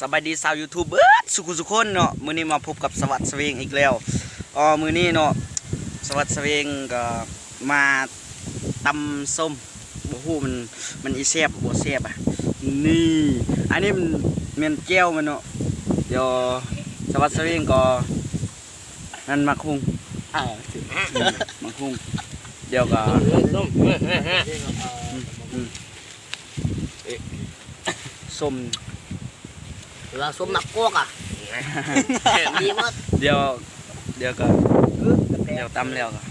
ສະບາຍດີຊາວຢູທູບເບິດສຸຜູ້ສຸຄົນເນາະ, ມື້ນີ້ມາພົບກັບສະຫວັດສະເຫວງອີກແລ້ວ. ເອີ ມື້ນີ້ເນາະ ສະຫວັດສະເຫວງກໍມາຕຳສົ້ມ, ບໍ່ຮູ້ມັນ ມັນອີແຊບບໍ່ແຊບອະ. ນີ້ ອັນນີ້ມັນແມ່ນແຈ່ວມັນເນາະ. ດຽວສະຫວັດສະເຫວງກໍ ນັ້ນໝາກຫຸ່ງ ເອີ ໝາກຫຸ່ງ ດຽວກໍ ເອີ ເອີ ເອີ ອືມ ອືມ ເອະ ສົ້ມ ຫຼືວ່າສົ້ມໝາກກອກອະ ມີໝົດ. ດຽວ ດຽວກໍ ເອີ ດຽວຕຳແລ້ວກໍ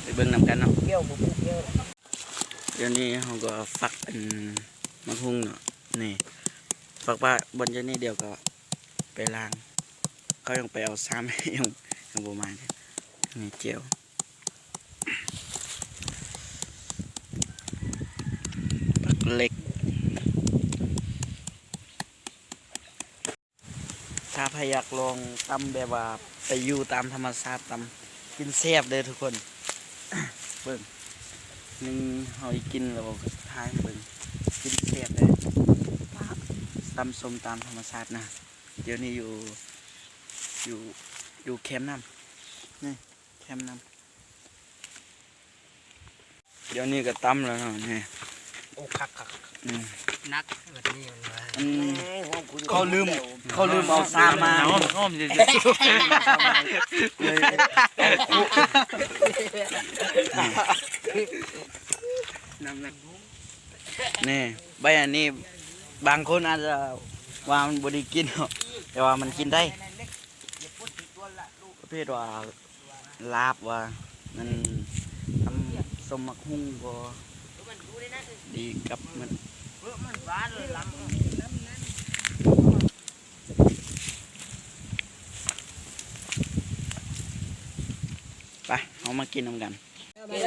ໄປເບິ່ງນຳກັນເນາະ. ດຽວນີ້ເຮົາກໍຟັກອັນໝາກຫຸ່ງເນາະ, ນີ້ ຟັກປະບ່ອນຢູ່ນີ້ ດຽວກໍ ໄປລ້າງ ເຂົາຍັງໄປເອົາຊາມ ຍັງ ຍັງບໍ່ມາເດ. ນີ້ແຈ່ວ ຜັກເຫຼັກ. ຖ້າໃຜຢາກລອງຕຳແບບວ່າໄປຢູ່ຕາມທຳມະຊາດ ຕຳກິນແຊບເດີທຸກຄົນ. ເບິ່ງ ໜຶ່ງເຮົາໄດ້ກິນແລ້ວກໍຖ່າຍໃຫ້ເບິ່ງ ກິນແຊບເດີ ຕຳສົ້ມຕາມທຳມະຊາດນະ. ດຽວນີ້ຢູ່ ຢູ່ ຢູ່ແຄມນ້ຳ ນີ້ ແຄມນ້ຳ. ດຽວນີ້ກໍຕຳແລ້ວເນາະ ນີ້ ໂອ້ ຄັກໆ ອືມ ໜັກແບບນີ້ມັນວ່າ ອືມ ເຂົາລືມ ເຂົາລືມເອົາຊາມມາ ຫອມໆ ເລີຍ ນີ້ ໃບອັນນີ້ ບາງຄົນອາດຈະວ່າມັນບໍ່ໄດ້ກິນເນາະ ແຕ່ວ່າມັນກິນໄດ້ ປະເພດວ່າລາບວ່າ ມັນ ຕຳສົ້ມໝາກຫຸ່ງກໍດີກັບມັນ. ໄປ ເຮົາມາກິນນຳກັນ. ເດີ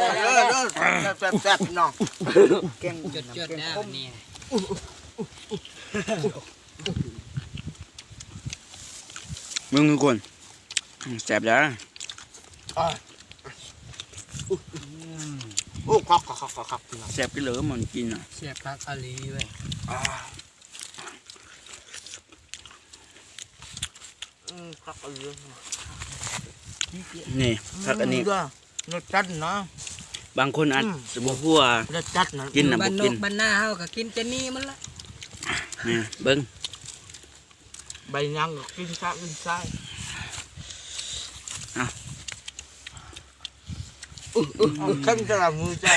ເດີ ແຊບໆ ແຊບໆ ພີ່ນ້ອງ ແກງ ເຈີດໆ ແກງ ເດີ ຂົມ ນີ້ ເບິ່ງທຸກຄົນ ແຊບເດີ. ໂອ້ ຄັກໆໆໆ ພີ່ນ້ອງ ແຊບກິນເລີຍມັນກິນນະ ແຊບຄັກອີ່ຫຼີເວີຍ. ອືມ ຄັກອີ່ຫຼີ ນີ້ ອືມ ຄັກອັນນີ້ ເດີ ລົດຈັດນະ ບາງຄົນອາດ ອືມ ຈະບໍ່ຮູ້ວ່າ ລົດຈັດນະ ກິນນະ ຢູ່ບ້ານນອກ ບໍ່ກິນ ບ້ານນາເຮົາກໍກິນແຕ່ນີ້ມັນລະ ນີ້ເບິ່ງ ໃບຫຍັງກໍກິນຊະ ກິນຊາຍ ເອົາ ອື ອື ອື ເຄັງແຕ່ລະມືຈ້າ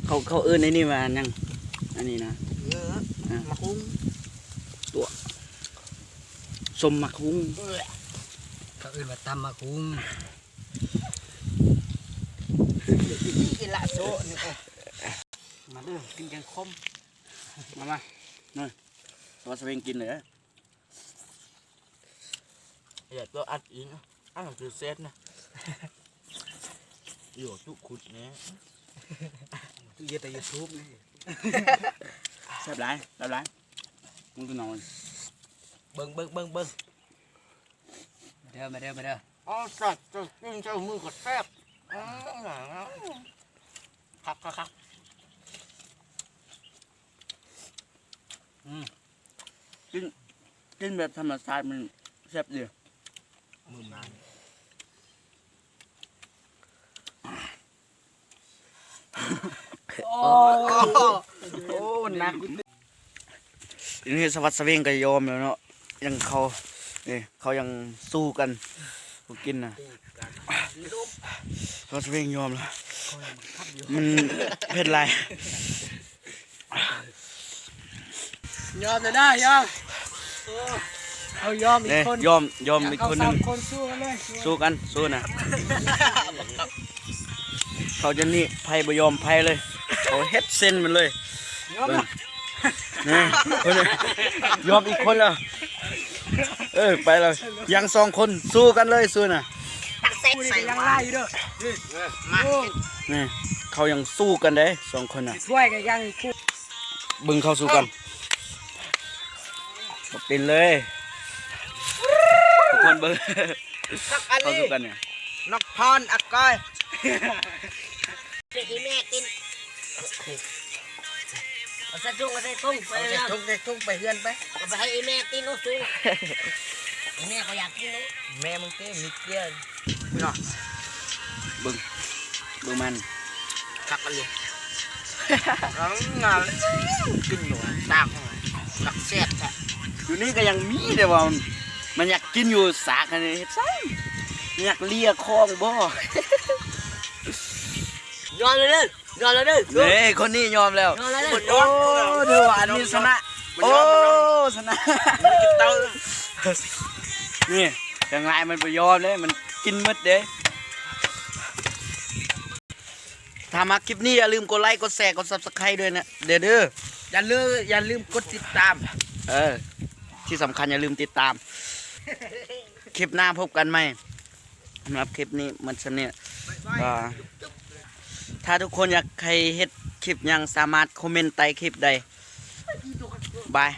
ເຂົາ ເຂົາເອີ້ນໄອ້ນີ້ວ່າຫຍັງ ອັນນີ້ນະ ເອີ ອ່າ ໝາກຫຸ່ງ ຕົວະ ສົ້ມໝາກຫຸ່ງ ເອີ ເຂົາເອີ້ນວ່າຕຳໝາກຫຸ່ງ ກິນລະໂຊະນີ້ ມາເດີ ກິນແກງຂົມ ມາ ມາ ນີ້ ສະຫວັດສະເຫວງກິນເດີ. ຢ່າຕົວອັດອີກນະ ອັນນັ້ນຄືແຊດນະ ຢູ່ຈຸຄຸດແນ່ ເຮັດແຕ່ຢູທູບນີ້ ແຊບຫຼາຍ ແຊບຫຼາຍ ມຶງຄືນ້ອງ ເບິ່ງ ເບິ່ງ ເບິ່ງ ເບິ່ງ ມາເດີ ມາເດີ ມາເດີ ອໍ ແຊບ ກິນໃສ່ມືກໍແຊບ ອືມ ຄັກໆໆ ອືມ ກິນ ກິນແບບທຳມະຊາດມັນແຊບດີ ມືມາ ໂອ້ ໂອ້ ໜັກ ນີ້ສະຫວັດສະເຫວງກໍຍອມແລ້ວເນາະ ຍັງເຂົາ ນີ້ເຂົາຍັງສູ້ກັນ ຜູ້ກິນນະ ສະຫວັດສະເຫວງຍອມແລ້ວ ມັນເຜັດຫຼາຍ. ຍອມແລ້ວນະ ຍອມ ເອົາ ຍອມອີກຄົນ ຍອມ ຍອມອີກຄົນໜຶ່ງ ເອົາສາມຄົນສູ້ກັນເລີຍ ສູ້ກັນ ສູ້ນະ ເຂົາຈະນີ້ໃຜບໍ່ຍອມໃຜເລີຍ ເຂົາເຮັດເຊັ່ນມັນເລີຍ ຍອມ ເບິ່ງ ນະ ຄົນ ຍອມອີກຄົນແລ້ວ ເອີ ໄປແລ້ວ ຍັງສອງຄົນ ສູ້ກັນເລີຍ ສູ້ນະ ນີ້ ເຂົາຍັງສູ້ກັນເດ້ ສອງຄົນນະ ເບິ່ງເຂົາສູ້ກັນ ບໍ່ເປັນເລີຍ ທຸກຄົນເບິ່ງ ເຂົາສູ້ກັນນີ້ ນັກພານອາກາຍ ເດັກອີແມ່ກິນ ເ ເອົາໃສ່ຖົງ ເອົາໃສ່ຖົງໄປ ເອົາໃສ່ຖົງ ໃສ່ຖົງໄປເຮືອນໄປ ເອົາໄປໃຫ້ອີ່ແມ່ກິນເນາະສູງ ອີ່ແມ່ກໍຢາກກິນເນາະ ແມ່ມຶງຕິມີເກືອເນາະ ເບິ່ງ ເບິ່ງມັນ ຄັກອີ່ຫຼີ ງາມ ກິນຢູ່ຕາກ ຄັກແຊບແທ້ ຢູ່ນີ້ກໍຍັງມີເດ້ວ່າ ມັນຢາກກິນຢູ່ສາກອັນນີ້ ເຮັດຊັ້ນ ຢາກເລຍຄອງບໍ່ ຍອມແລ້ວເດີ ຍອມແລ້ວເດີ ເດ້ ຄົນນີ້ຍອມແລ້ວ ຍອມແລ້ວເດີ ໂອ້ ຖືວ່າອັນນີ້ຊະນະ ໂອ້ ຊະນະ ນີ້ ຈັ່ງຫຼາຍມັນບໍ່ຍອມເດ້ ມັນກິນໝົດເດ້ ຖ້າມັກຄລິບນີ້ຢ່າລືມກົດໄລ ກົດແຊ ກົດ Subscribe ດ້ວຍນະ ເດີ ເດີ ຢ່າລືມ ຢ່າລືມກົດຕິດຕາມ ເອີ ທີ່ສຳຄັນຢ່າລືມຕິດຕາມ ຄລິບໜ້າພົບກັນໃໝ່ ສຳລັບຄລິບນີ້ໝົດສ່ຳນີ້ ອ່າ ຖ້າທຸກຄົນຢາກໃຫ້ເຮັດຄລິບຫຍັງ ສາມາດຄອມເມັນໃຕ້ຄລິບໄດ້ ບາຍ.